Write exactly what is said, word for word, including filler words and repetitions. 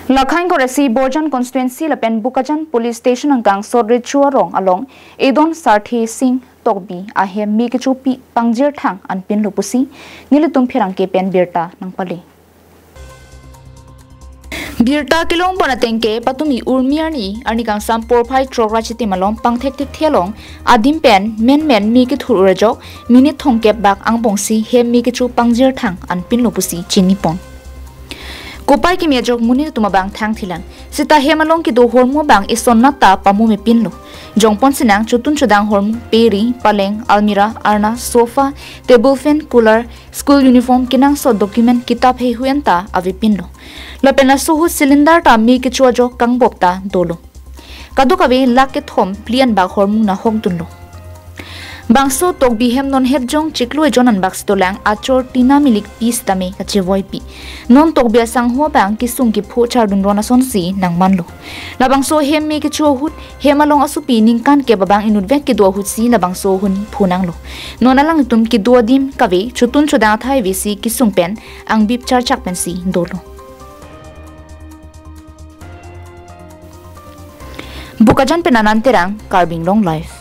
Lakha ingkoi ra isi Borjan constituency lapen Bokajan police station angkang Sotrecho arong along Edon Sarthe Sing Tokbi ahem me kechopi pangjir thang an pinlo pusi nelitum pherangke pen birta nangpale. Birta kelong pon ateng ke patumi urmi arni, arni kangsam porphai throk ra chitim along pangthekthekthe along adim pen menmen me kethur ur ajok minute thomkep bak angbongsi hem me kecho pangjir thang an pinlo pusi chinipon. Kopai kimi ajok monit atum abang thangthilang. Seta hem along kedo ahormu abang eson nata pamu me pinlo. Jongpon sinang chotun chodang ahormu, peri, paleng, almirah, arna, sofa, table fan, cooler, school uniform, kenangsot document, kitap heihui anta ave pinlo. Lapen laso ahut cylinder ta me kecho ajok kangbop ta dolo. Kadokave lakh kethom phli an bak ahormu nahok dunlo. Bangso Tokbi hem non hepjong chiklo ejon an bak sitolang achor tina milik pi sitame kachevoipi. Non Tokbi asangho abang kesung kepho chardun ron asonsi nangmanlo. Labangso hem me kecho ahut hem along asopi ningkan kep abang inut vek kedo ahutsi labangso ahun phonanglo. Non alanglitum kedo adim kave chotun chodang athai avesi kesung pen angbip charchak pensi dolo. Bokajan pen Anand Terang, Karbi Anglong Live.